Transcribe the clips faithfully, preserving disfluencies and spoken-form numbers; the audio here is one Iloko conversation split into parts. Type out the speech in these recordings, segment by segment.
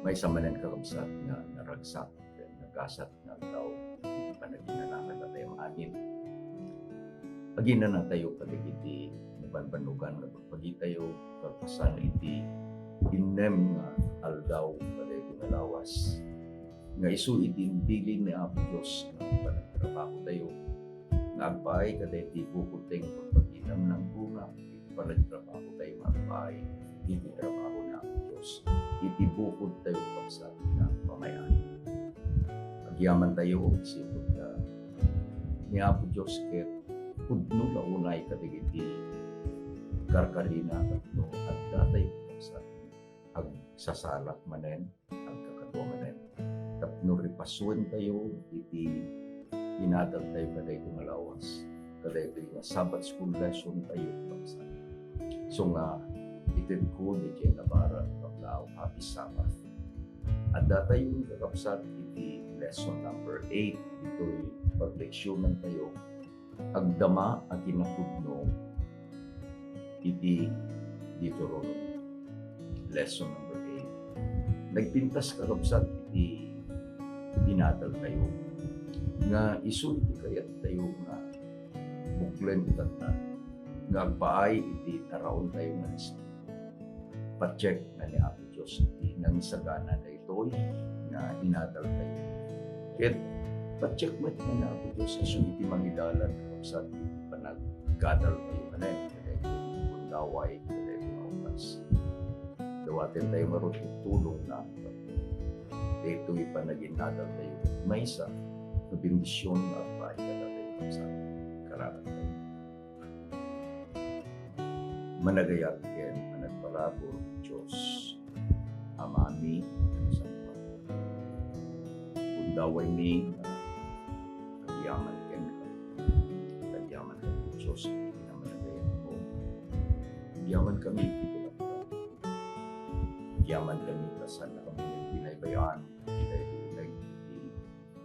Maysa manen, kakabsat, nga naragsak ken nagasat nga aldaw iti panaginana kadatayo amin. Aginanatayo kadagiti nabanbannogan nga bagbagitayo kalpasan iti innem nga aldaw kadaytoy nga lawas, nga isu iti imbilin ni Apo Dios nga panagtrabahotayo, nga agpaay kadaytoy bukodtayo nga bagbagita nga nangruna iti panagtrabahotayo nga agpaay iti trabaho ni Apo Dios, iti bukodtayo, kabsat, nga pamay-ani. Agyamantayo, sipud ta ni Apo Dios ket pudno la unay kadagiti karkarina tapno addatayo, kabsat, agsasalak manen, agkakaduak manen, tapno ripasuentayo iti inadaltayo kadaytoy nga lawas, kadaytoy nga Sabbath school lesson tayo, kabsat. So nga, itedko daydiay nabarat nga aldaw, Happy Sabbath. Addatayo, kakabsat, iti lesson number eight, ditoy pagleksionantayo, agdama a kinapudno iti Deuteronomy. Lesson number eight. Nagpintas, kakabsat, iti inadaltayo nga isu iti kayattayo nga buklen itatta nga agpaay iti taraontayo nga espiritu. Patiekna ni Apo Dios iti nangisagana daytoy nga inadaltayo. Ket patiek met nga ni Apo Dios isu iti mangidalan, kakabsat, iti panaggadaltayo manen kadaytoy nga gundaway, kadaytoy nga oras. Dawatentayo ngarud ti tulongna. Daytoy panaginadaltayo maysa nga bendision nga agpaay kadatayo, kabsat. Kararagtayo. Managayat ken managbalabor, Dios, Amami, Santo. Gundawaymi nga agyaman kenka. Agyaman kenka, Dios, iti kinamanagayatmo. Agyamankami iti kinapudno. Agyamankami ta saannakami nga binaybay-an iti daytoy nga iti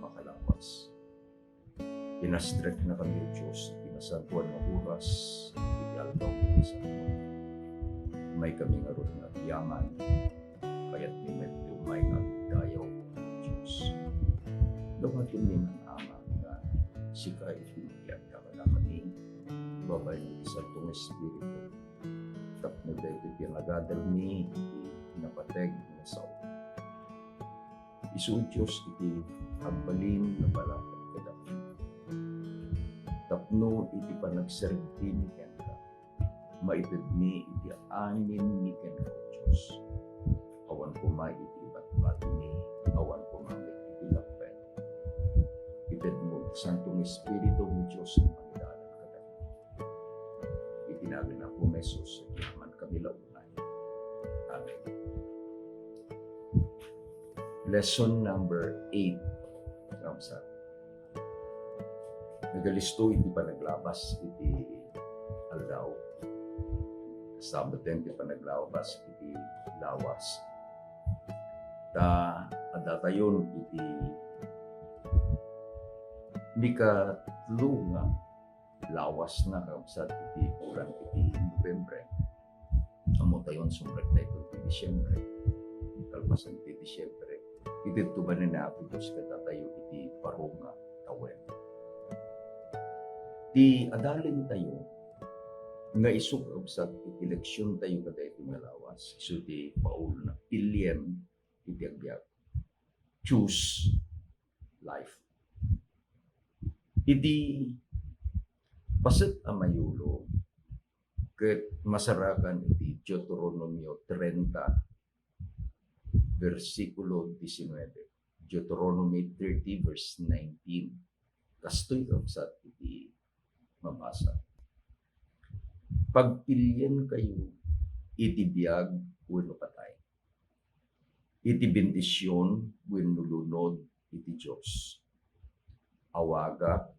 makalawas. Pinastreknakami, O Dios, iti nasantoan nga oras, iti aldaw nga nasantoan. Umaykami ngarud nga agyaman, kayatmi met ti umay nga agdayaw, O Dios. Dawatenmi man, Ama, nga sika iti agbiagda kadakami, ibabain iti Santo nga Espiritu, tapno daytoy panagadalmi iti napateg nga sao. Isu, Dios, iti agbalin nga balakad kadakami. Tapno iti panagserbimi kenka, maitedmi iti amin ni kenka, O Dios. Awan koma iti batbatimi, awan koma met iti lappem. Itedmo ti Santo nga Espiritu, O Dios, nga mangidalan kadakami. Iti nagan ni Apomi Jesus, agyamankami la unay. Amen. Lesson number eight. Kamsa. Nagalisto iti panaglabas iti aldaw. Sabbaten ti panaglabas iti lawas. Ta addatayon iti mikatlo nga lawasna, kakabsat, iti bulan iti Nobyembre. Ammotayon, sumrektayo iti Disyembre. Kalpasan ti Disyembre, itedto manen ni Apo Dios kadatayo iti baro nga tawen. Ti adalentayo nga isu, kakabsat, iti leksiontayo kadaytoy nga lawas, isu ti paulna, pilien iti agbiag. Choose life. Iti paset a mayulo ket masarakan iti Deuteronomio treinta, bersikulo diecinueve. Deuteronomy thirty, verse nineteen. Kastoy, kakabsat, iti mabasa. Pagpilienkayo iti biag wenno patay, iti bendision wenno lunod iti Dios. Awagak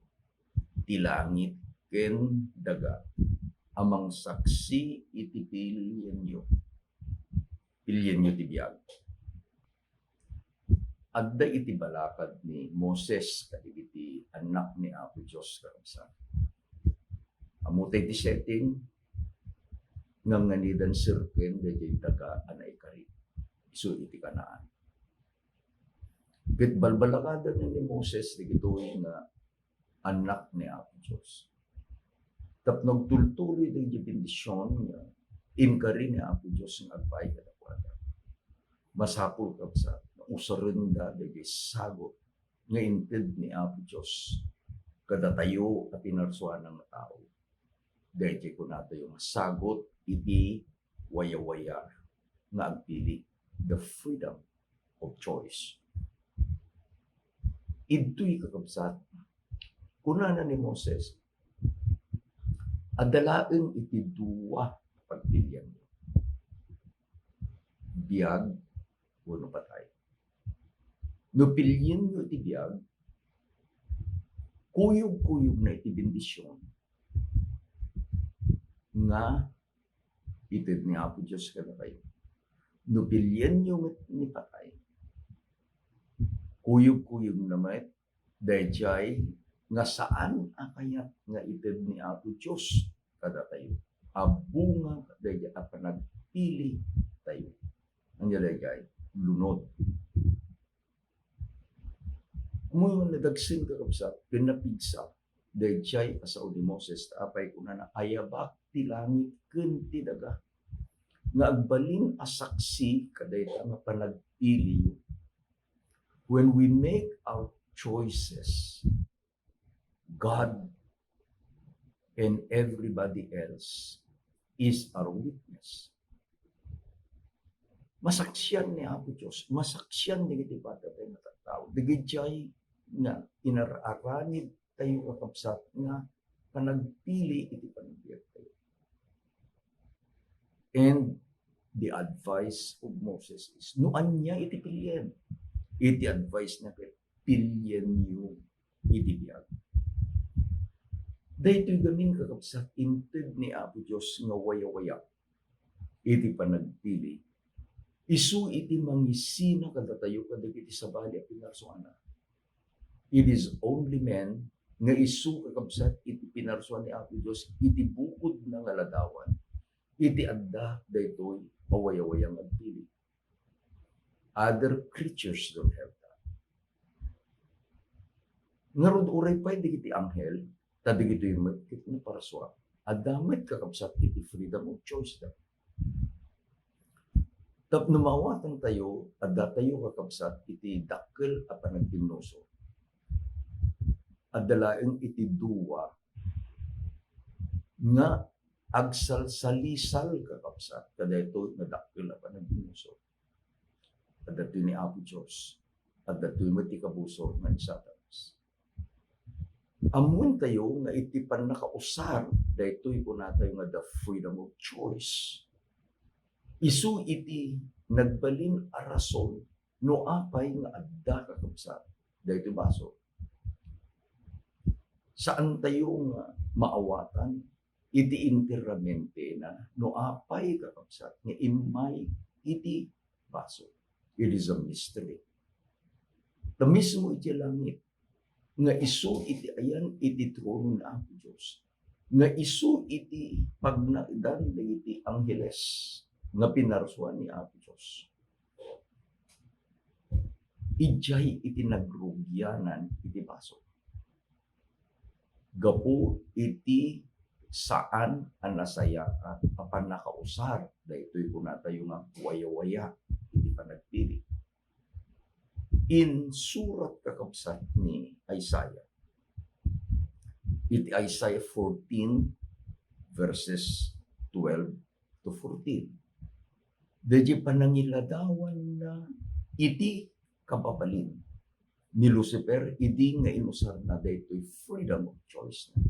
ti langit ken daga a mangsaksi iti pilienyo. Pilienyo ti biag. Adda iti balakad ni Moses kadagiti annak ni Apo Dios, kakabsat. Ammotay ti setting, nganganidan serken daydiay daga a naikari, isu iti Canaan. Ket balbalakadan ni Moses dagitoy nga annak ni Apo Dios. Tapno agtultuloy dagiti bendision nga inkari ni Apo Dios nga agpaay kadakuada. Masapul, kabsat, nga usarenda dagiti sagut nga inted ni Apo Dios kadatayo a pinarsuana nga tao. Daytoy kunatayo nga sagut iti wayawaya nga agpili, the freedom of choice. Idtoy, kakabsat, kunana ni Moses, adda laeng iti dua a pagpilianyo, biag wenno patay. No pilienyo iti biag, kuyog-kuyogna iti bendision nga ited ni Apo Dios kadakayo. No pilienyo met ni patay, kuyog-kuyogna met daydiay nga saan a kayat nga ited ni Apo Dios kadatayo a bunga daydiay a panagpili tayo. Ania daydiay? Lunod. Ammoyo nga nadagsen, kakabsat, ken napigsa daydiay a sao ni Moses, ta apay kunana, "Ayabak ti langit ken ti daga nga agbalin a saksi kadayta nga panagpiliyo." When we make our choices, God and everybody else is our witness. Masaksian ni Apo Dios, masaksian dagiti padatayo nga tattao, dagiti nga inar-aramid tayo, kakabsat, nga panagpili iti panagbiag tayo. And the advice of Moses is, no ania iti pilien, iti advice na ket, pilienyo iti biag. Daytoy gamin, kakabsat, inted ni Apo Dios nga wayawaya iti panagpili. Isu iti mangisina kadatayo kadagiti sabali a pinarsuana. It is only men nga isu, kakabsat, iti pinarsuan ni Apo Dios iti bukodna nga ladawan, iti adda daytoy a wayawayang agpili. Other creatures don't have that. Ngarud, uray pay dagiti anghel, ta dagitoy met ket naparsua, adda met, kakabsat, iti freedom of choice da. Tapno maawatan tayo, adda tayo, kakabsat, iti dakkel a panagbinnusor. Adda laeng iti dua nga agsalsalisal, kakabsat, kadaytoy nga dakkel a panagbinnusor. Adda daytoy ni Apo Dios, adda daytoy met ti kabusor nga ni Satanas. Ammoentayo nga iti pannakausar daytoy kunatayo nga the freedom of choice, isu iti nagbalin a rason no apay nga adda, kakabsat, daytoy basol. Saantayo nga maawatan iti interamentena no apay, kakabsat, nga immay iti basol. It is a mystery. Ta mismo iti langit, nga isu iti ayan iti trono ni Apo Dios, nga isu iti pagnaedan dagiti angheles nga pinarsuan ni Apo Dios, idiay iti nagrugianan iti basol. Gapu iti saan a nasayaat a pannakausar daytoy kunatayo nga wayawaya iti panagpili. Insurat, kakabsat, ni Isaiah iti Isaiah fourteen, verses twelve to fourteen. Daydiay panangiladawanna iti kababalin ni Lucifer idi nga inusarna daytoy freedom of choice na.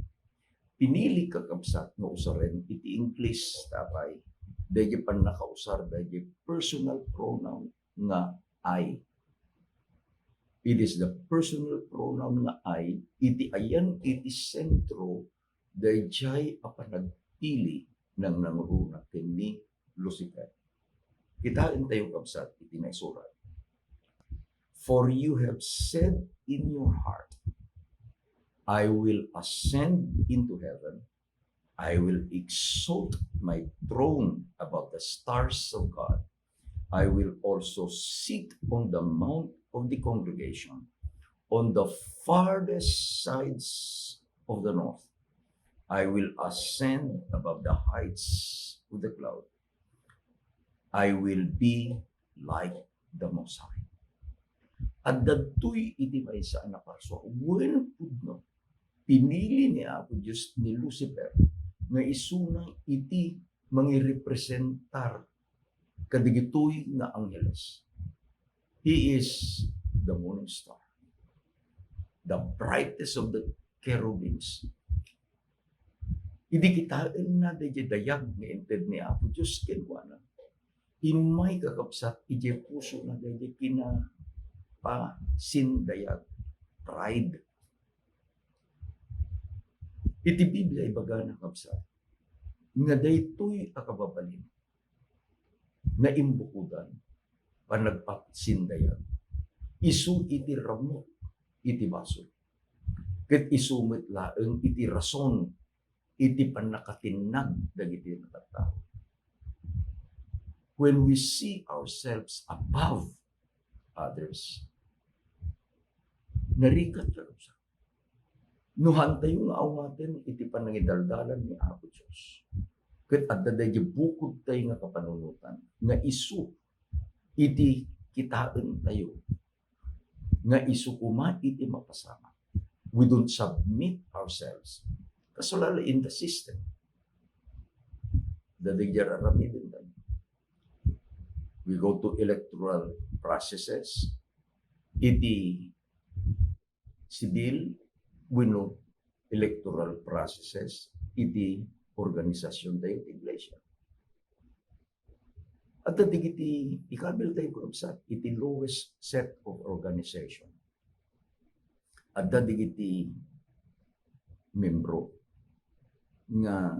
Pinili, kakabsat, nga usaren iti English, ta apay, daydiay pannakausar daydiay personal pronoun nga I. It is the personal pronoun nga I iti ayan iti sentro daydiay a panagpili nangnangruna ken ni Lucifer. Kitaentayo, kabsat, iti naisurat. "For you have said in your heart, 'I will ascend into heaven. I will exalt my throne above the stars of God. I will also sit on the mount of the congregation on the farthest sides of the north. I will ascend above the heights of the cloud. I will be like the Most High. Adda daytoy iti maysa a naparsua. Wen pudno, pinili ni Apo Dios ni Lucifer nga isuna iti mangirepresentar kadagitoy nga angheles. He is the morning star, the brightest of the cherubims. Idi kitaenna daydiay dayag nga inted ni Apo Dios kenkuana, immay, kakabsat, idiay pusona daydiay kinapasindayag, pride. Iti Biblia, ibagana, kabsat, nga daytoy a kababalin, naimbukodan, panagpasindayag, isu iti ramut iti basol, ket isu met laeng iti rason iti pannakatinnag dagiti natattao. When we see ourselves above others, narigat, kakabsat. No haantayo nga awaten iti panangidaldalan ni Apo Dios, ket adda daydiay bukodtayo nga kapanunotan nga isu iti kitaentayo nga isu koma iti mapasamak. We don't submit ourselves. Kasu la in the system, dagiti aramiden tayo. We go to electoral processes. Iti civil wenno electoral processes iti organisasyon tayo ti iglesia. Adda dagiti ikabil tayo, kakabsat, iti lowest set of organization. Adda dagiti membro nga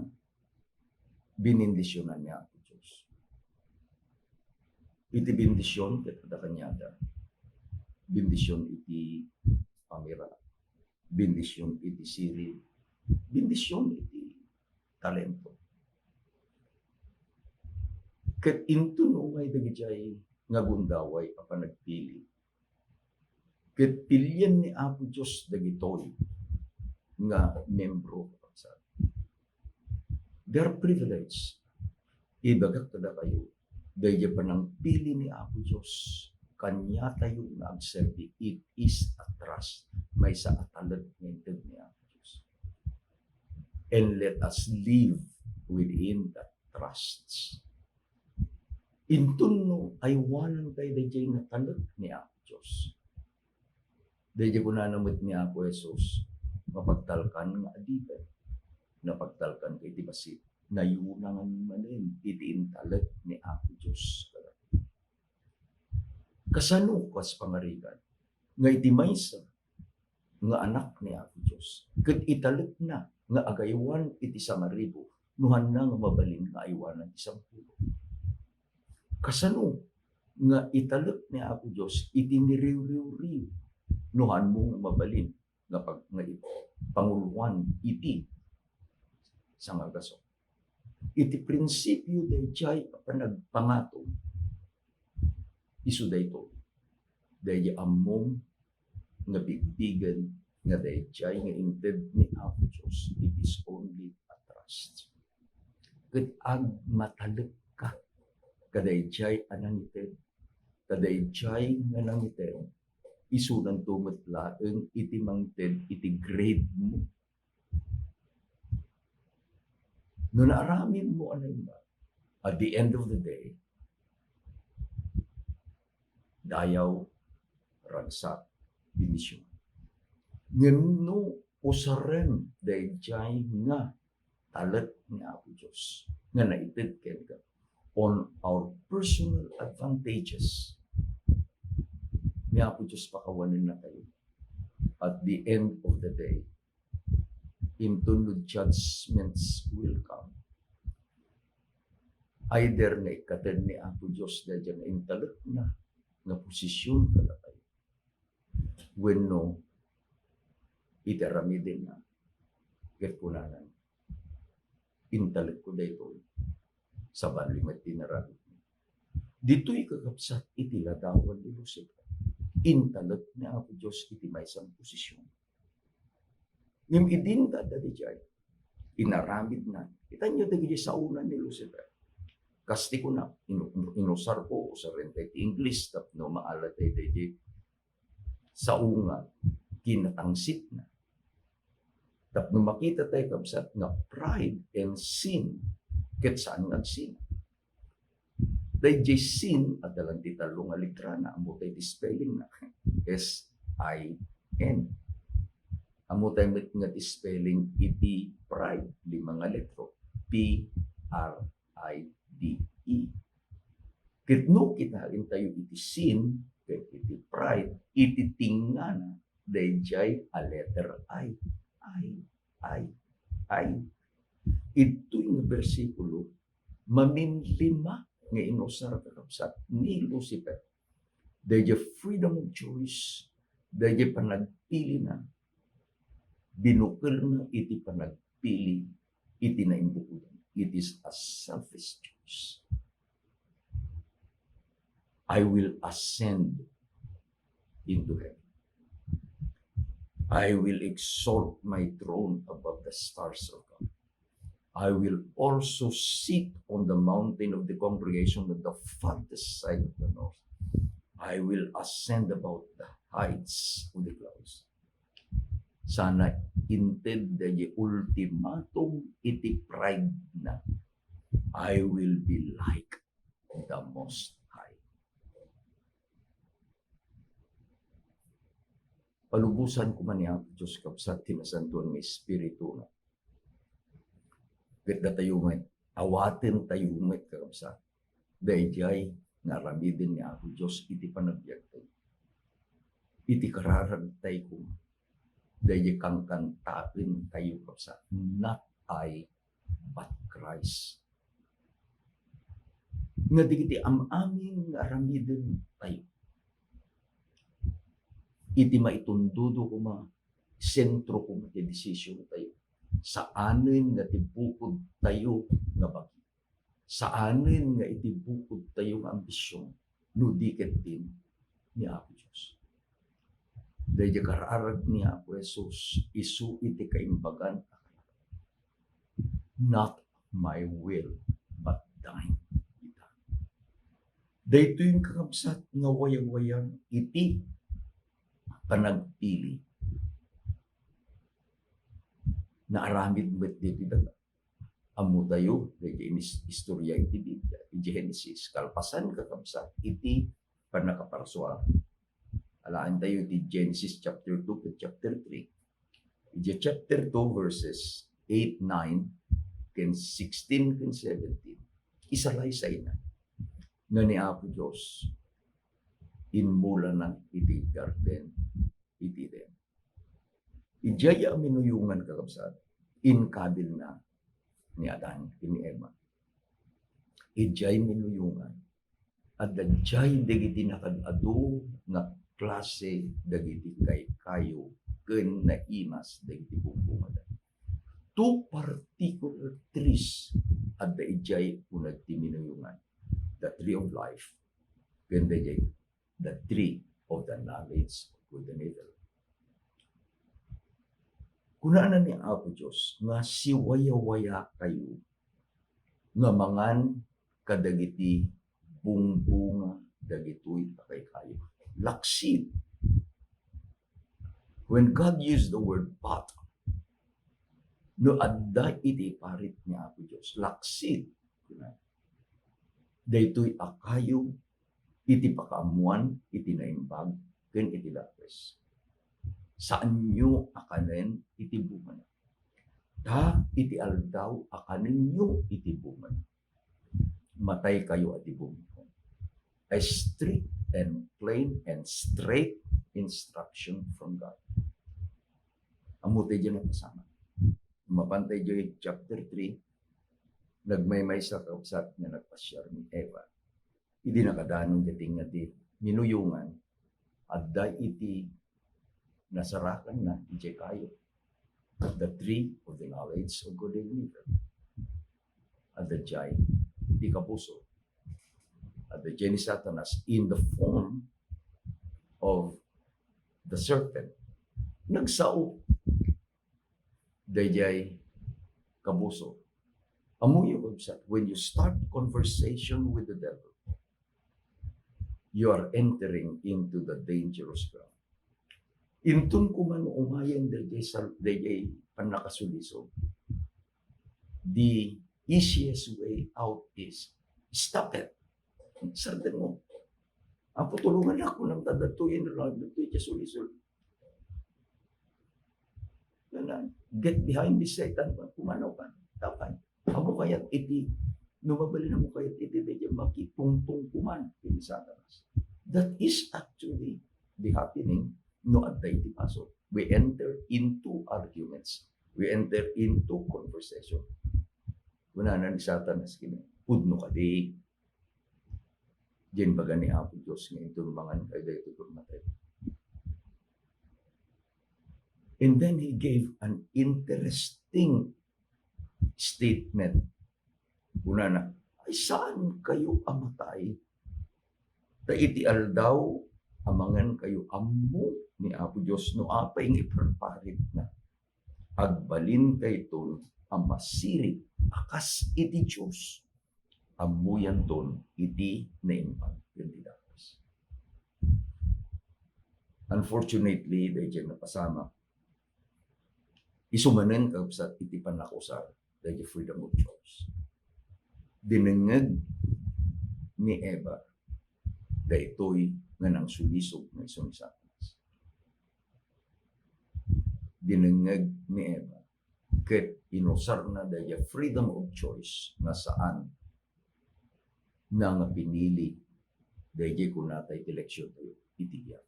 binindisionan ni Apo Dios. Iti bendision ket adda kaniada. Bendision iti pamira, bendision iti sirib, bendision iti talento. Ket inton umay dagidiay nga gundaway a panagpili, ket pilien ni Apo Dios dagitoy nga membro, kakabsat. They are privileged. Ibagak kadakayo, daydiay panangpili ni Apo Dios, kaniatayo nga agserbi, it is a trust. Maysa a talek nga inted ni Apo Dios. And let us live within that trusts. Inton no aywanantayo daydiay nga talek ni Apo Dios, daydiay kunana met ni Apo Jesus, mapagtalkan nga adipen, napagtalkan ka iti bassit, nayunangan manen iti intalek ni Apo Dios kadakayo. Kasano kas pangarigan nga iti maysa nga anak ni Apo Dios ket italekna nga agaywan iti sangaribu, no haanna nga mabalin nga aywanan ti sangulo? Kasano nga italek ni Apo Dios iti niriwriwriw, no haanmo nga mabalin nga pag-, nga ip-, panguloan iti sangagasut? Iti prinsipio daydiay a panagpangato, isu daytoy, daydiay ammom nga bigbigen nga daydiay nga inted ni Apo Dios, it is only a trust. Ket agmatalekka kadaydiay a nangited, kadaydiay nga nangited, isunanto met laeng iti mangted iti grade mo. No naaramidmo a naimbag, at the end of the day, dayaw, ragsak, bendision. Ngem no usarem daydiay nga talek ni Apo Dios nga naited kenka on our personal advantages, ni Apo Dios pakawanennakayo. At the end of the day, inton no judgments will come, either nga ikkaten ni Apo Dios daydiay nga intalekna nga posisyon kadakayo, wenno iti aramidenna, ket kunana, "Intalekko daytoy, sabali met ti naramidmo." Ditoy, kakabsat, iti ladawan ni Lucifer. intalek ni Apo Dios iti maysa nga posisyon. Ngem idin ta daydiay, inaramidna. Kitanyo dagiti saona ni Lucifer. Kas ti kuna, inu-, inusar ko, usaren ti English tapno maala daydiay saona, kinatangsitna. Tapno makita tayo, kabsat, nga pride and sin, ket saan nga agsin. Daydiay sin, adda lang ti tallo nga letrana, ammo tayo ti spellingna. S I N. Ammo tayo met nga ti spelling iti pride, lima nga letro. P R I D E. Ket no kitaen tayo iti sin, ket iti pride, iti tingngana, daydiay a letter I. I, I, I. Itoy nga bersikulo, maminlima nga inusar, kakabsat, ni Lucifer. Daydiay freedom of choice, daydiay panagpilina, binukelna iti panagpili iti naimbukodan. It is a selfish choice. I will ascend into heaven. I will exalt my throne above the stars of God. I will also sit on the mountain of the congregation at the farthest side of the north. I will ascend about the heights of the clouds. Sana inted daydiay ultimatum iti pride na. I will be like the Most High. Palubosan koma ni Apo Dios, kabsat, ti nasantoan nga Espiritu na. Ket datayo met, awaten tayo met, kakabsat, daydiay nga aramiden ni Apo Dios iti panagbiagtayo. Iti kararag tayo koma, daydiay kankantaen tayo, kabsat, not I, but Christ. Nga dagiti am-amin nga aramiden tayo, iti maitundudo koma, sentro koma ti desisyon tayo. Saanen nga ti bukod tayo nga bagi. Saanen nga iti bukod tayo nga ambisyon, no di ket din ni Apo Dios. Daydiay kararag ni Apo Jesus, isu iti kaimbagan a kararag. Not my will, but thine be done. Daytoy, kakabsat, nga wayawayag iti panagpili. Naaramid met ditoy daga. Ammo tayo, daydiay inis-, istorya iti Biblia, iti Genesis, kalpasan, kakabsat, iti pannakaparsua. Alaen tayo iti Genesis chapter two ken chapter three. Iti chapter two, verses eight, nine, ken sixteen, ken seventeen, isalaysayna nga ni Apo Dios, immulana iti garden iti Eden. Idiay a minuyongan, kakabsat, inkabilna ni Adan ken ni Eva. Idiay minuyongan, adda idiay dagiti nakad-adu nga klase dagiti kaykayo ken naimas dagiti bungbungada. Two particular trees adda idiay uneg ti minuyongan, the tree of life ken daydiay the tree of the knowledge of good and evil. Kunana ni Apo Dios nga siwayawayakayo nga mangan kadagiti bungbunga dagitoy a kaykayo. Laksid. When God used the word but, no adda iti iparit ni Apo Dios, laksid, daytoy a kayo iti pakaammoan iti naimbag ken iti dakes. Saanyo a kanen iti bungana. Ta iti aldaw a kanenyo iti bungana, mataykayo a ti bungibong. A strict and plain and straight instruction from God. Ammo tay diay napasamak. Mapantay diay chapter three, nagmaymaysa, kakabsat, nga nagpasiar ni Eva. Idi nakadanon diay tingga ti minuyongan, adda iti nasarakanna idiay kayo. The tree of the knowledge of good and evil. Adda diay iti kapuso. Adda diay ni Satanas in the form of the serpent. Nagsao dayjay kabuso. Ammoyo, kabsat, when you start conversation with the devil, you are entering into the dangerous ground. Inton koma no umayen dayjay sal-, dayjay pannakasulisog, the easiest way out is stop it. Sardenmo. Apo, tulongannak, kunam, ta adtoyen lang, adtoyen ti sulisog. Nana, "Get behind me, Satan," kumano ka, dapat. Ammo kayat iti, no mabalinmo kayat iti, dayjay makitungtong koma ken ni Satanas. That is actually the happening no adda iti paso. We enter into arguments. We enter into conversation. Kunana ni Satanas ken, "Pudno kadi?" Diay imbaga ni Apo Dios nga inton mangan kayo daytoy, pudno kadi. And then he gave an interesting statement. Kunana, "Ay, saan kayo a matay? Ta iti aldaw a mangan kayo, ammo ni Apo Dios no apay nga iparparitna. Agbalin kayton a masirik a kas iti Dios. Ammoyanton iti naimbag ken ti dakes." Unfortunately, dayjay napasamak, isu manen, kabsat, iti pannakusar dayjay freedom of choice. Dinengngeg ni Eva daytoy nga nangsulisog nga isu ni Satanas. Dinengngeg ni Eva ket inusarna dayjay freedom of choice nga saan na nga pinili dayjay kunatayo ti eleksyon tayo iti biag.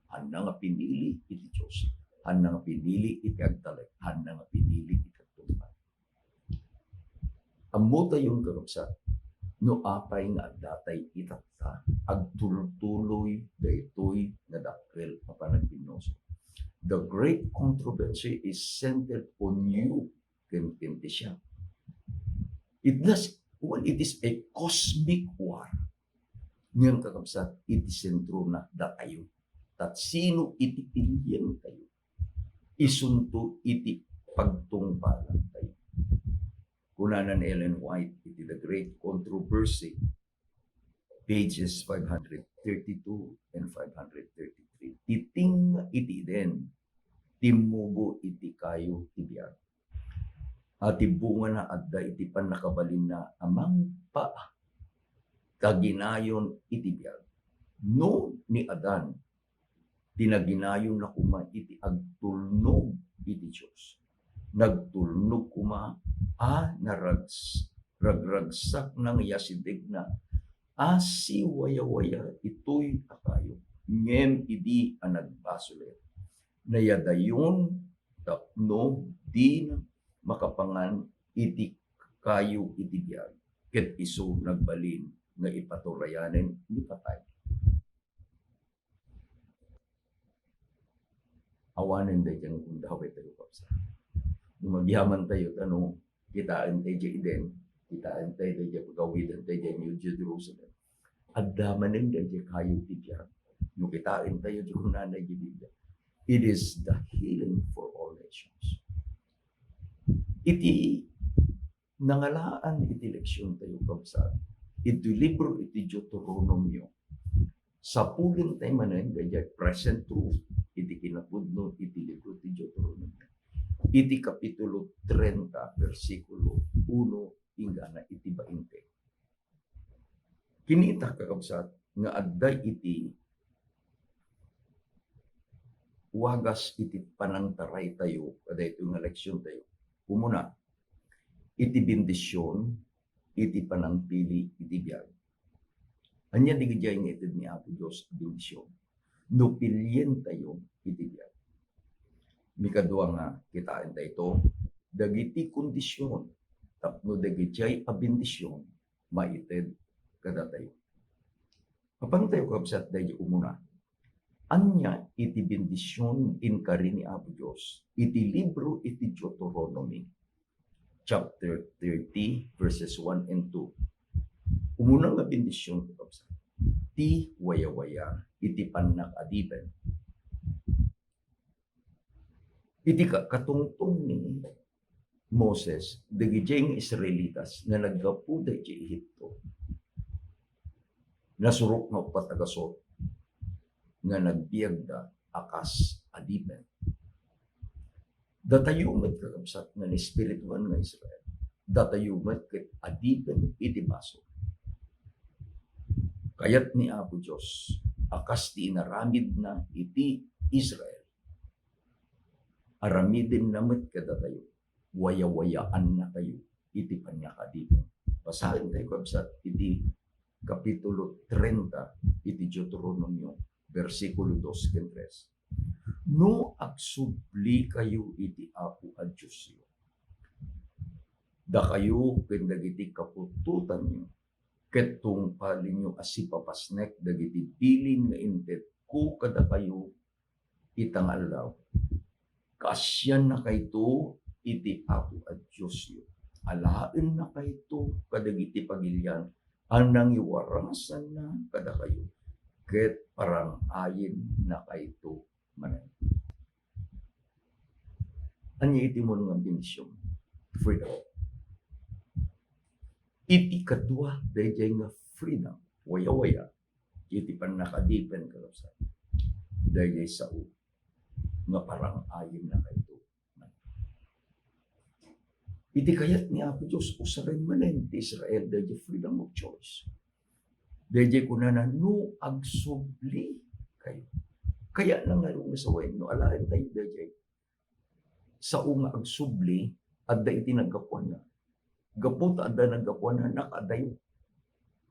Hanna nga pinili iti Dios. Hanna nga pinili iti agtalek. Hanna nga pinili iti agtungpal. Ammotayon, kakabsat, no apay nga addatay itatta, agtultuloy daytoy nga dakkel a panagbinnusor. The great controversy is centered on you ken, ken ti siak. It does, well, it is a cosmic war. Ngem, kakabsat, iti sentrona datayo. Ta sino iti pilientayo? Isunto iti pagtungpalantayo. Kunana ni Ellen White iti The Great Controversy, pages five hundred thirty-two and five hundred thirty-three, "Ti tinga iti Eden, timmubo iti kayo ti biag. A ti bungana adda iti pannakabalinna a mangpaa, ta ginayon iti biag. No ni Adan, ti naginayonna koma iti agtulnog iti Dios. Nagtulnog koma a narags-, ragragsakna nga yasidegna a siwayawaya itoy a kayo. Ngem idi a nagbasolen, nayadayon tapno dina makapangan iti kayo iti biag, ket isu nagbalin nga ipaturayanen ni patay." Awanen dayjay nga gundaway tayo, kabsat. No agyaman tayo, ta no kitaentayo dayjay Eden, kitaentayo dayjay pagawidentayo dayjay New Jerusalem, adda manen dayjay kayo ti biag. No kitaentayo dayjay kunana dayjay Biblia, it is the healing for all nations. Iti nangalaan iti leksiontayo, kabsat, iti libro iti Deuteronomio, sapulentayo manen dayjay present truth iti kinapudno iti libro ti Deuteronomio, iti kapitulo trenta, bersikulo uno inggana iti bainte. Kinita, kakabsat, nga adda iti wagas iti panangtaraytayo kadaytoy nga leksiontayo. Umuna, iti bendision iti panangpili iti biag. Ania dagiti nga ited ni Apo Dios a bendision no pilientayo iti biag? Mikadua nga kitaentayo dagiti kondision tapno dagiti a bendision maited kadatayo. Apantayo, kabsat, daydi umuna. Ania iti bendision inkari ni Apo Dios iti libro iti Deuteronomy, chapter thirty, verses one and two? Umuna nga bendision, kabsat, ti wayawaya iti pannakadipen. Iti ka-, katungtong ni Moses, dagidiay nga Israelitas nga naggapuda iti Egipto, nasurok nga uppat a gasut nga nagbiagda a kas adipen. Datayo met, kakabsat, nga naespirituan nga Israel, datayo met ket adipen iti basol. Kayat ni Apo Dios a kas ti inaramidna iti Israel, aramidenna met kadatayo, wayawayaannatayo iti pannakadipen. Basaentayo, kabsat, iti Kapitulo treinta iti Deuteronomio, bersikulo dos ken tres. No agsublikayo iti Apo a Diosyo, dakayo ken dagiti kaputotanyo, ket tungpalenyo a sipapasnek dagiti bilin nga intedko kadakayo ita nga aldaw. Kaasiannakayto iti Apo a Diosyo. Alaennakayto kadagiti pagilian a nangiwarasanna kadakayo, ket parang-ayennakayto manen. Ania iti umuna nga bendision? Freedom. Iti kadua daydiay nga freedom, wayawaya, iti pannakadipen, kakabsat, daydiay sao nga parang-ayennakayto. Iti kayat ni Apo Dios, usaren manen ti Israel daydiay freedom of choice. Daydiay kunana, no agsubli kayo. Kayatna ngarud nga sawen, no alaentayo daydiay sao nga agsubli, adda iti naggapuanna. Gapu ta adda naggapuanna, nakaadayo.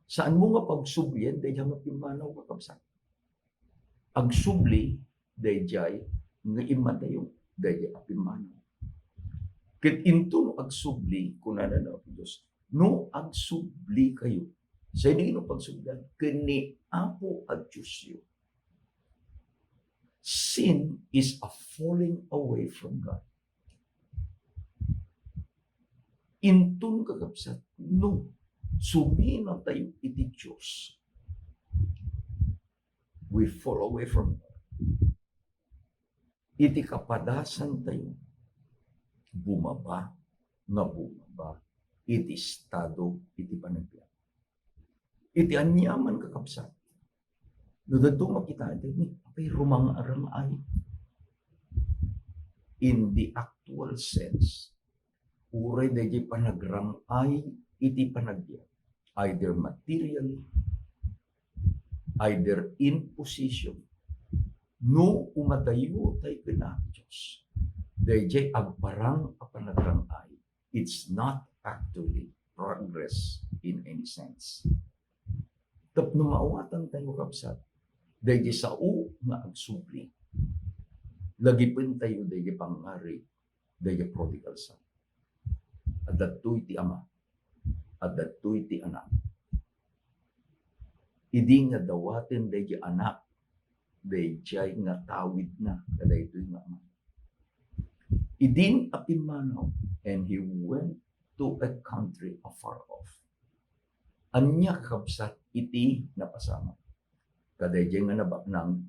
Saanmo nga pagsublien daydiay nga pimmanaw, kakabsat. Agsubli daydiay nga immadayo, daydiay a pimmanaw. Ket inton agsubli, kunana ni Apo Dios, no agsubli kayo, say di no pagsublian, ken ni Apo a Diosyo. Sin is a falling away from God. Inton, kakabsat, no suminatayo iti Dios, we fall away from God. Iti kapadasantayo, bumaba nga bumaba iti estado iti panagbiag. Iti aniaman, kakabsat, no dadto makita iti ni, apay, rumang-, rang-ay. In the actual sense, uray daydiay panagrang-ay iti panagbiag, either materially, either in position, no umadayo tay ken Apo Dios, daydiay agparang a panagrang-ay, it's not actually progress in any sense. Tapno maawatantayo, kabsat, daydiay sao nga agsubli, lagipentayo daydiay pangngarig daydiay prodigal son. Adda daytoy ti ama, adda daytoy ti anak. Idi nga dawaten daydiay anak, daydiay nga tawidna kadaytoy nga ama. Idin a pimmanaw, and he went to a country afar off. Ania, kakabsat, iti napasamak? Kadaydiay nga nabaknang,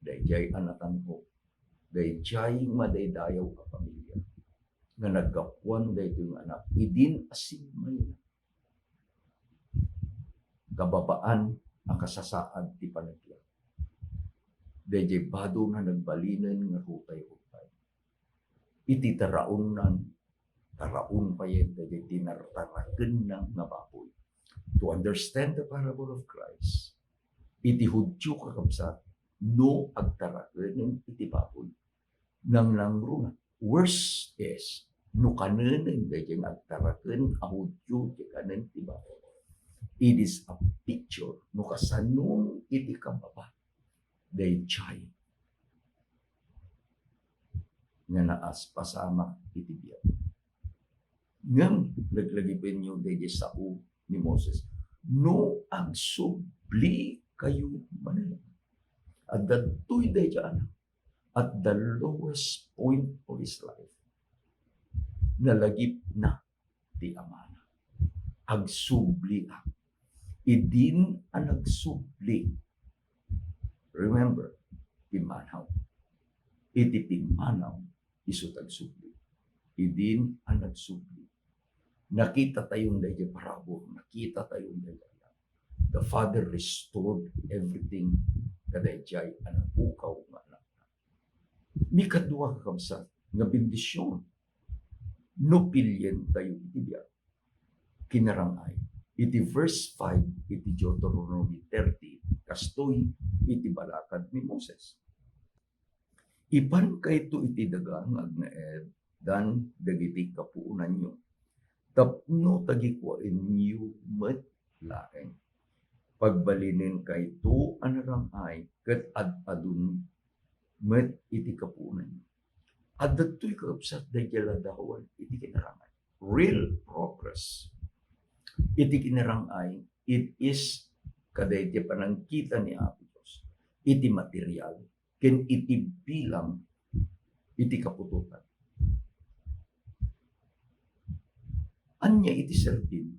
daydiay a natango, daydiay madaydayaw a pamilia nga naggapuan daytoy nga anak, idin a simmayna. Kababaan a kasasaad ti panagbiag. Daydiay bado nga nagbalinen nga rutay-rutay. Iti taraonnan, taraon payen daydiay tinartarakenna nga baboy. To understand the parable of Christ, iti Judio, kakabsat, no agtarakenen iti baboy, nangnangruna. Worse is, no kanenen daydiay nga agtaraken a Judio ti kanen ti baboy. It is a picture no kasano iti kababa daydiay nga naaspasamak iti biag. Ngem laglagipenyo daydiay sao ni Moses, no agsubli kayo manen. Adda daytoy daydiay anak at the lowest point of his life. Nalagipna ti amana. Agsubli a. Idin a nagsubli, Remember, pimmanaw. Iti pimmanaw, isu ti agsubli. Idin a nagsubli. Nakitatayon daydi parabur, nakitatayon daydi anak. The Father restored everything kadaydiay a napukaw nga anak. Mikadua, kakabsat, nga bendision no pilien tayo iti biag. Kinarang-ay. Iti verse five iti Deuteronomy thirty, kastoy iti balakad ni Moses. Ipankayto iti daga nga agnaed dan dagiti kapuonanyo, tapno tagikuaenyo met laeng. Pagbalinenkayto a narang-ay ket ad-adun met iti kapuonanyo. Adda toy, kakabsat, daydi a ladawan iti kinarang-ay. Real progress. Iti kinarang-ay, it is kadaydi panangkita ni Apo Dios iti material ken iti bilang iti kaputotan. Ania iti serbim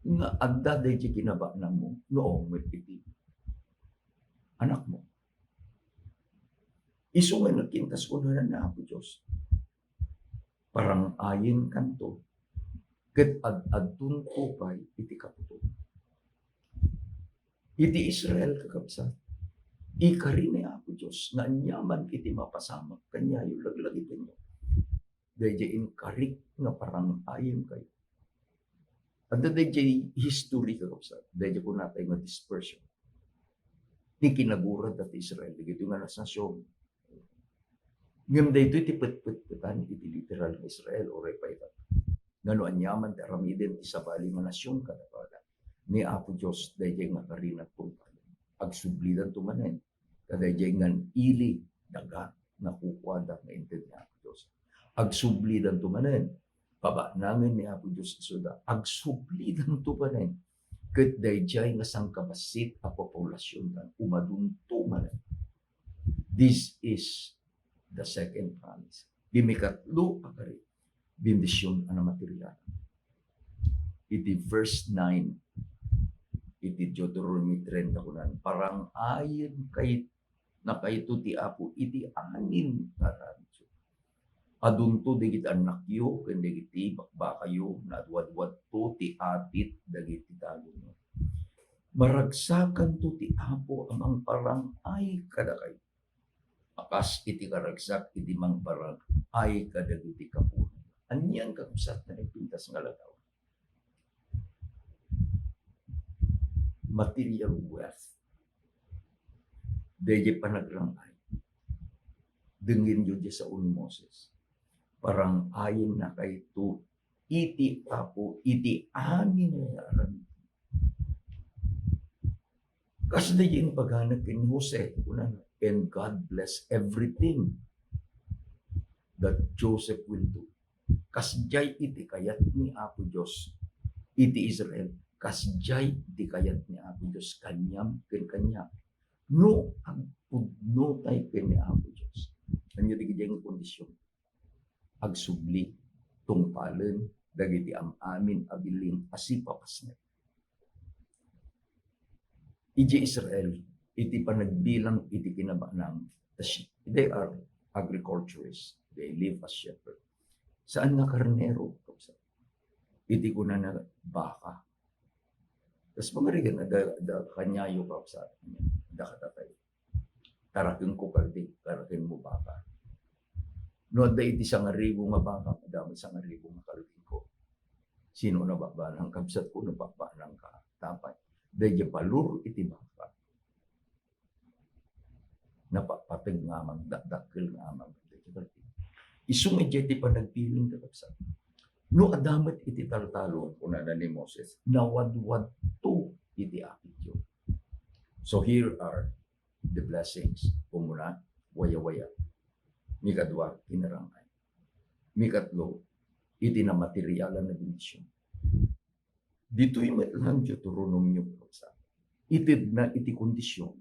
nga adda daydi kinabanagmo no awan met iti anakmo? Isu nga nagkintas, kunana ni Apo Dios, parang-ayenkanto ket ad-adunto pay iti kaputotan. Iti Israel, kakabsat, ikari ni Apo Dios nga aniaman iti mapasamak kaniayo, laglagitenyo. Daydiay inkarik nga parang-ayenkayo. Adda daydiay history, kakabsat, daydiay kunatayo nga dispersion. Ti kinagurad dati Israel, dagitoy nga nasasion. Ngem daytoy ti petpetpetan iti literal nga Israel, uray pay ita. Ngano aniaman ti aramiden ti sabali nga nasion kadakuada ni Apo Dios daydiay nga karina tungpalen? Agsublidanto manen kadaydiay ngan ili daga nga kukuada nga inted ni Apo Dios. Agsublidanto manen, pabanangen ni Apo Dios isuda, agsublidanto manen ket daydiay nga sangkabassit a populasionda, umadunto manen. This is the second promise. Ti mikatlo a kari, bendision a namaterial. Iti verse nine, iti Deuteronomy thirty, kunan, parang-ayen kay-, nakayto ti Apo iti amin nga aramidyo. Adunto dagiti annakyo ken dagiti bakbakayo, naadwadwadto ti atit dagiti talonyo. Maragsakanto ti Apo a mangparang-ay kadakayo, a kas iti karagsak iti mangparang-ay kadagiti kapuonan. Anian, kakabsat, nga nagpintas nga ladawan? Material wealth. Daydiay panagrang-ay. Dengngenyo diay sao ni Moses. Parang-ayennakayto iti Apo iti amin nga aramid. Kas daydiay impagana ken ni Jose, kunana, "And God bless everything that Joseph will do." Kasdiay iti kayat ni Apo Dios iti Israel, kasdiay iti kayat ni Apo Dios kaniam ken kaniak. No agpudno tay ken ni Apo Dios, ania dagiti nga kondisyon? Agsubli, tungpalen dagiti am-amin a bilin a sipapasnek. Iti Israel, iti panagbilang iti kinabanag, the sh-, they are agriculturists. They live as shepherd. Saan nga karnero, kabsat? Iti kunana, baka. Tas pangarigan, da, da, kaniayo, kabsat. Da katatay. Tarakenko kalbi, tarakenmo baka. No adda iti sangaribu nga baka, adda met sangaribu nga kalbiko. Sino nabakbaanang kabsatko? Nabakbaanangka. Tapay. Daydiay balor iti baka. Napapateg nga amang, dakdakkel nga amang. Isu nga diay ti panagbilang, kakabsat. No adda met iti taltalon, kunana ni Moses, nawadwadto iti apityo. So here are the blessings. Umuna, wayawaya. Mikadua, kinarang-ay. Mikatlo, iti namaterialan a bendision. Ditoy met lang Deuteronomio, kabsat. Itedna iti kondisyon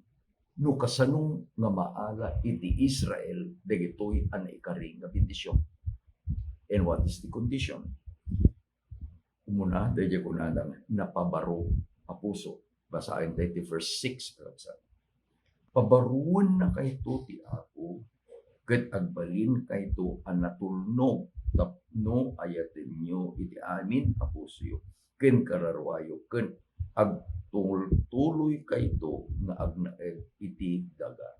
no kasano nga maala iti Israel dagitoy a naikari nga bendision. And what is the condition? Umuna, daydiay kunana, napabaro a puso. Basaen tayo ti verse six, kabsat. Pabaruenna kayto ti Apo, ket agbalinkayto a natulnog tapno ayatenyo iti amin a pusoyo ken kararuayo, ken agtultuloykayto nga agnaed iti daga.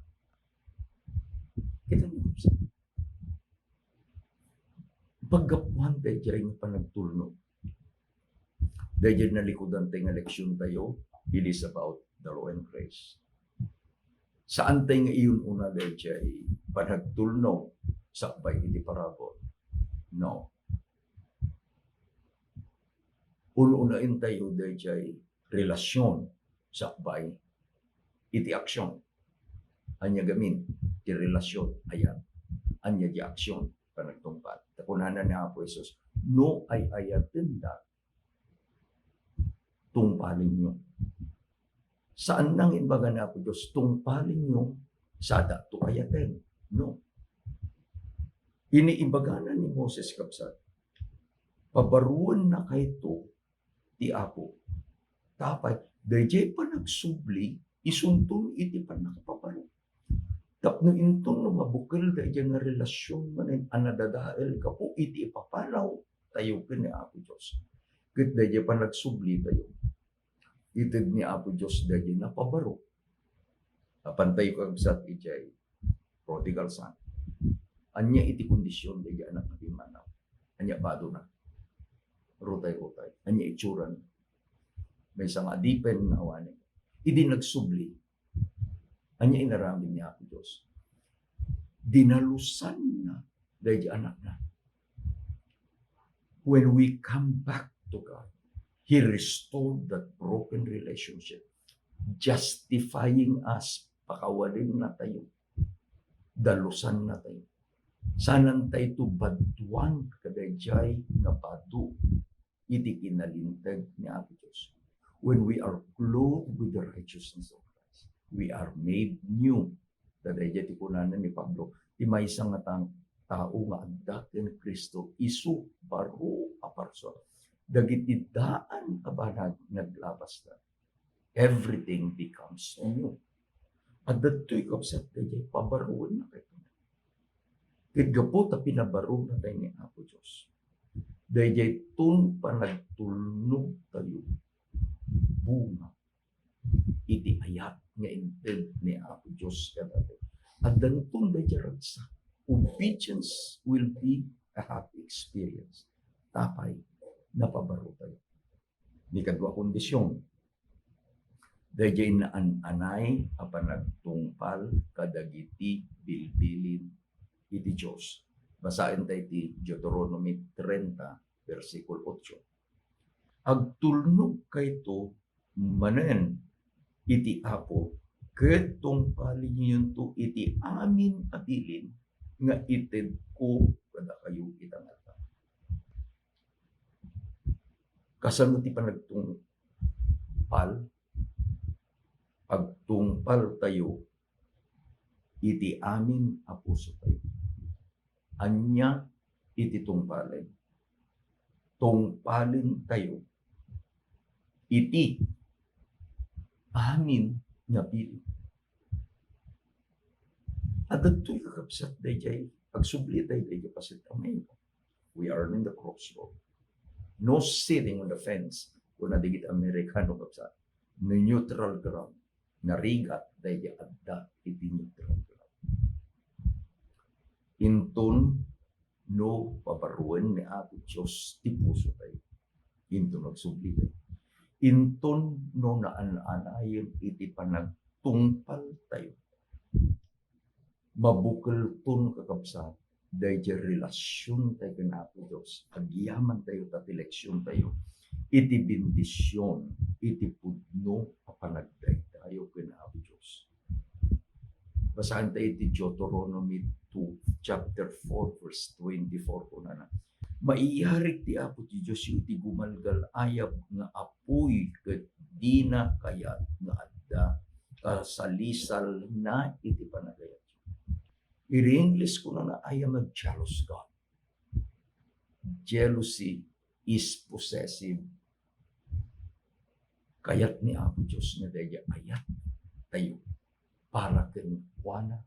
Kita niyo, paggapuan daydiay nga panagtulnog. Daydiay nalikudan tayo nga leksion tayo, it is about the law and grace. Saan tayo nga iyun-una daydiay panagtulnog sakbay iti parabur? No. Un-unaen tayo daydiay relasion sakbay iti aksion. Ania gamin ti relasion? Ayat. Ania di aksion? Panagtungpal. Ta kunana ni Apo Jesus, "No ay-ayatendak, tungpalenyo." Saan nga imbaga ni Apo Dios, "Tungpalenyo, sadakto ayaten." No. Iniibagana ni Moses, kabsat, "Pabaruenna kayto ti Apo." Tapay, daydiay panagsubli, isunton iti pannakapabaro. Tapno inton no mabukel daydiay nga relasion manen a nadadael gapu iti ipapanaw tayo ken ni Apo Dios. Ket daydiay panagsubli tayo, ited ni Apo Dios daydiay napabaro. Apan tayo, kabsat, idiay prodigal son. Ania iti kondision daydiay anak a pimmanaw? Ania badona? Rutay-rutay. Ania itsurana? Maysa nga adipen nga awanen. Idi nagsubli, ania inaramid ni Apo Dios? Dinalusanna daydiay anakna. When we come back to God, He restored that broken relationship, justifying us, pakawalenna tayo, dalusanna tayo. Saanan tayo to baduan kadaydiay nga bado iti kinalinteg ni Apo Dios. When we are clothed with the righteousness of Christ, we are made new. Daydiay ti kunana ni Pablo, ti maysa nga tang-, tao nga adda ken Cristo, isu baro a parsua. Dagiti daan a banag naglabasda. Everything becomes new. Adda toy, kabsat, daydiay pabaruenna kayto. Ket gapu ta pinabaruna tayo ni Apo Dios, daydiay ton panagtulnog tayo, bunga iti ayat nga inted ni Apo Dios kadatayo. Addanton daydiay ragsak. Obedience will be a happy experience. Tapay, napabaro tayo. Ni kadua kondision, daydiay naan-anay a panagtungpal kadagiti bilbilin iti Dios. Basaen tayo ti Deuteronomy treinta, versikulo otso. Agtulnog kayto manen iti Apo, ket tungpalennonto iti amin a bilin nga itedko kadakayo ita nga aldaw. Kasano ti panagtungpal? Agtungpal tayo iti amin a puso tayo. Ania iti tungpalen? Tungpalen tayo iti amin nga bilin. Adda toy, kakabsat, daydiay, agsubli tayo daydiay paset a maikkan. We are in the crossroad. No sitting on the fence, kuna dagiti Amerikano, kabsat. No neutral ground. Narigat daydiay adda iti neutral ground. Inton no pabaruen ni Apo Dios ti puso tayo. Inton agsubli tayo. Inton no naan-anayen iti panagtungpal tayo. Mabukelton, kakabsat, daydiay relasion tayo ken Apo Dios. Agyaman tayo ta ti leksion tayo iti bendision, iti pudno a panagdaydayo ken Apo Dios. Basaen tayo iti Deuteronomy two, chapter four, verse twenty-four, kunana, "Maiyarig ti Apo ti Dios iti gumalgal-ayab nga apuy ket dina kayat nga adda kasalisalna iti panagayat." Iti English, kunana, "I am a jealous God." Jealousy is possessive. Kayat ni Apo Dios nga daydiay ayat tayo para kenkuana,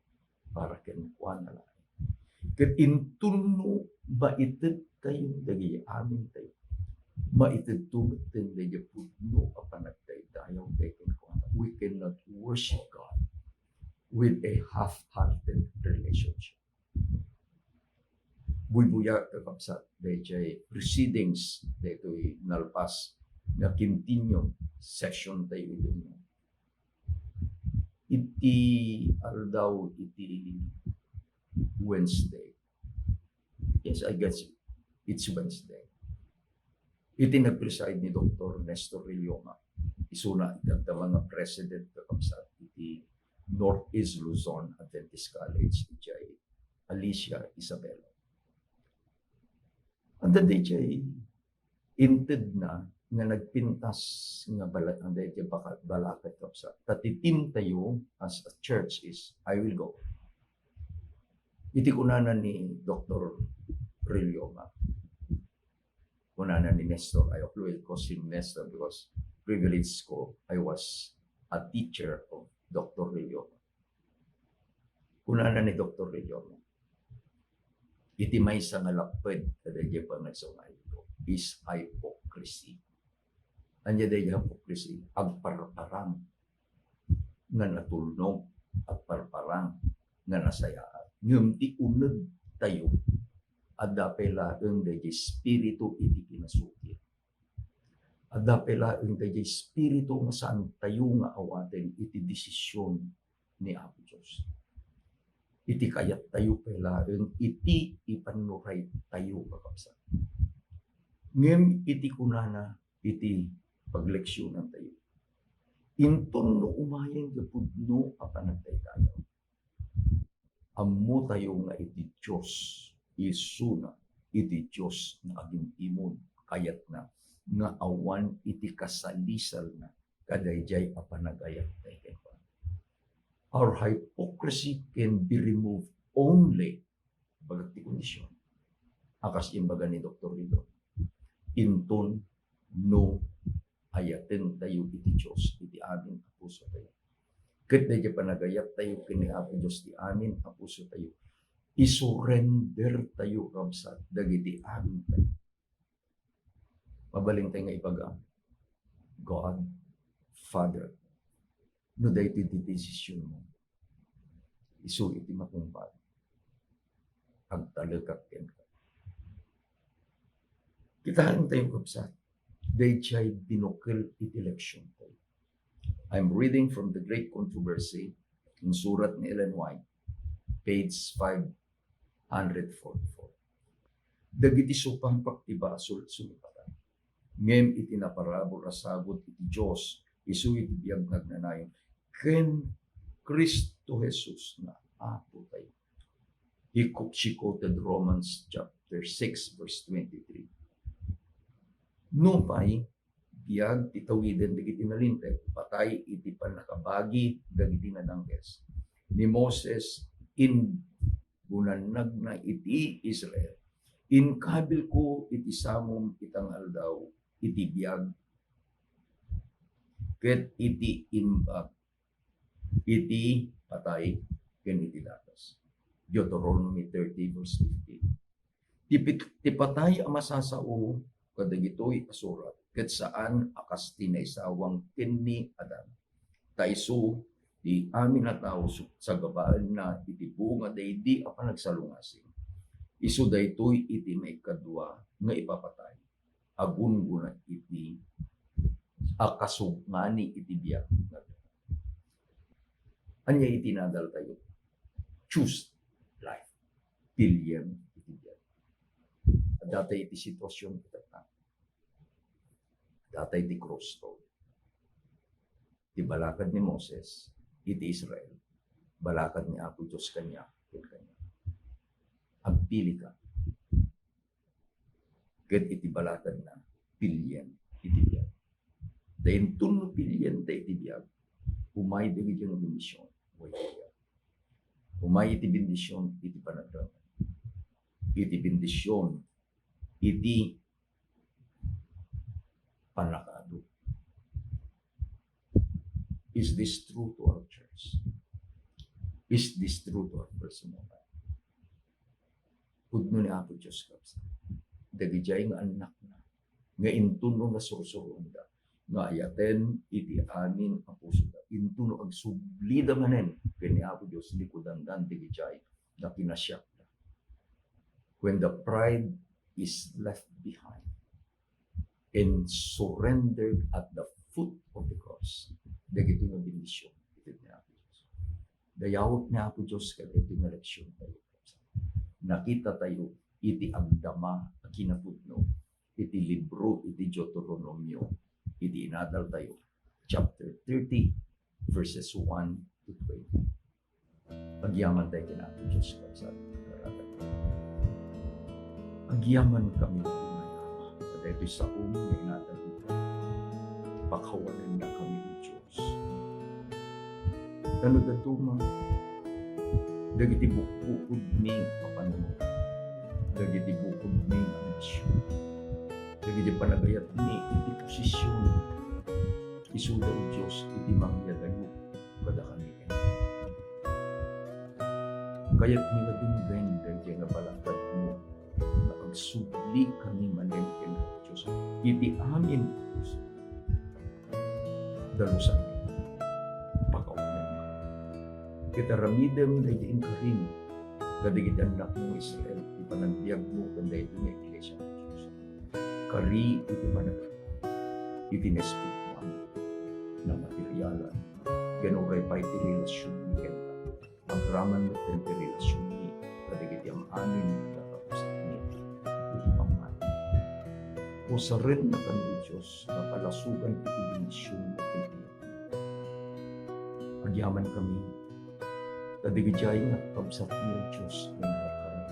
para kenkuana laeng. Ket inton no maitedtayo dagiti amintayo, maitedto metten daydi pudno a panagdaydayaw kenkuana. We cannot worship God with a half-hearted relationship. Buybuya, kakabsat, dayjay proceedings daytoy nalpas nga continued session tayo iti unay. Iti aldaw iti Wednesday. Yes, I guess it's Wednesday. Iti nagpreside ni Doktor Nestor Rillioma, isuna iti adda nga president, kakabsat, iti Northeast Luzon Adventist College, iti Alicia Isabela. Anda dayjay intedna nga nagpintas nga bala-, anda dayjay baka-, balakad, kakabsat. Ta ti team tayo as a church is, "I will go." Iti kunana ni Doktor Rillioma, kunana ni Nestor, I always call him Nestor because privilege ko, I was a teacher of Doktor Rillioma. Kunana ni Doktor Rillioma, iti maysa nga lapped kadayjay panagsaw nga ayatko is hypocrisy. Ania dayjay hypocrisy? Agparparang nga natulnog, agparparang nga nasayaat. Ngem ti uneg tayo, adda pay laeng dayjay espiritu iti kinasukir. Adda pay laeng dayjay espiritu nga saan tayo nga awaten iti desisyon ni Apo Dios. Iti kayat tayo pay laeng iti ipannuray tayo, kakabsat. Ngem iti kunana, iti pagleksyonan tayo, inton no umayen nga pudno a panagdaydayaw, ammo tayo nga iti Dios, isuna iti Dios nga agimtimon, kayatna nga awan iti kasalisalna kadayjay a panagayat tayo kenkuana. Our hypocrisy can be removed only, bagat ti kondisyon, a kas imbaga ni Doktor Rido, inton no ayaten tayo iti Dios iti amin a puso tayo. Ket dayjay panagayat tayo ken ni Apo Dios ti amin a puso tayo, isurrender tayo, kabsat, dagiti amin tayo. Mabalin tayo nga ibaga, "God, Father, no daytoy ti desisyon mo, isu iti matungpal, agtalekak kenka." Kitaen tayo, kabsat, dayjay binukel iti leksyon tayo. I'm reading from The Great Controversy, insurat ni Ellen White, page five hundred forty-four. Dagiti supapak ti basol, sumipatan. Ngem iti naparabur a sagut iti Dios, isu iti biag nga agnanayon ken Cristo Jesus nga Apo tayo. He co-, she quoted Romans chapter six, verse twenty-three. Nupay biag ti tawiden dagiti nalinteg, patay iti pannakabagi dagiti nadangges. Ni Moses, in-, gunannagna iti Israel, "Inkabilko iti samom ita nga aldaw iti biag ket iti imbag, iti patay ken iti dakes." Deuteronomy thirty, verse fifteen. Ti pit-, ti patay a masasao kadagitoy a surat, ket saan a kas ti naisawang ken ni Adan. Ta isu ti amin a tao su-, sagabaenna iti bunga daydi a panagsalungasing. Isu daytoy iti maikadua nga ipapatay. Agunggona iti a kasugngani iti biag. Ania iti nadal tayo? Choose life. Pilien iti biag. Adda tayo iti sitwasyon ket adda tayo iti crossroad. Ti balakad ni Moses iti Israel, balakad ni Apo Dios kaniak ken kaniak. Agpili ka. Ket iti balakadna, pilien iti biag. Ta inton no pilien ta iti biag, umay dagiti nga bendision, way biag. Umay iti bendision iti panagdamag. Iti bendision iti pannakaadu. Is this true to our church? Is this true to our personal life? Pudno ni Apo Dios, kabsat, dagidiay nga annakna nga intono nasursuroanda nga ayaten iti amin a pusoda, intono agsublida manen ken ni Apo Dios, likudandan dagidiay nga kinasiakda. When the pride is left behind and surrendered at the foot of the cross, dagitoy nga bendision iti ni Apo Dios. Dayawek ni Apo Dios kadagitoy nga leksion tayo. Nakita tayo iti agdama a kinapudno iti libro iti Deuteronomio, iti inadal tayo, chapter thirty, verses one to twenty. Agyaman tayo ken Apo Dios, kabsat, kararag. Agyaman kami, Ama, kadaytoy saom nga inadal ita. Pakawanenna kami, O Dios. Kano dadduma, dagiti bukbukod mi a panunot, dagiti bukod mi a misyon, dagiti panagayat mi iti posisyon, isuda, O Dios, iti mangyadayo kadakami. Kayat mi nga denggen dagiti nga balakadmo nga agsubli kami manen ken Dios iti amin a puso. Dalusanmi, pakawanenka. Ket aramidem dagiti inkarim kadagiti annakmo nga Israel, ti panagbiagmo ken daytoy nga iglesia, O Dios. Kari iti panagayat, iti naespirituan, namaterialan, ken uray pay ti relasionmi kenka. Agraman met ti relasionmi kadagiti am-amin nga kakabsatmi iti pammati. Usarennakami, O Dios, nga palasogan iti bendision nga pigili. Agyaman kami kadagiti ay nga kakabsatmi, O Dios, nga nagkararag.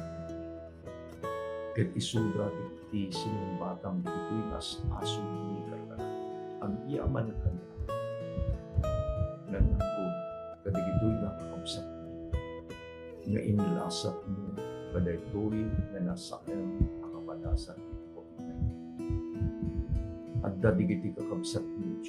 Ket isuda iti sinungbatam ditoy nga as-asubmi, karkarag. Agyaman kami, nangngegko, kadagitoy nga kakabsatmi nga inlasatmo kadaytoy nga nasaem a kapadasan iti COVID nineteen. Adda dagiti kakabsatmi, O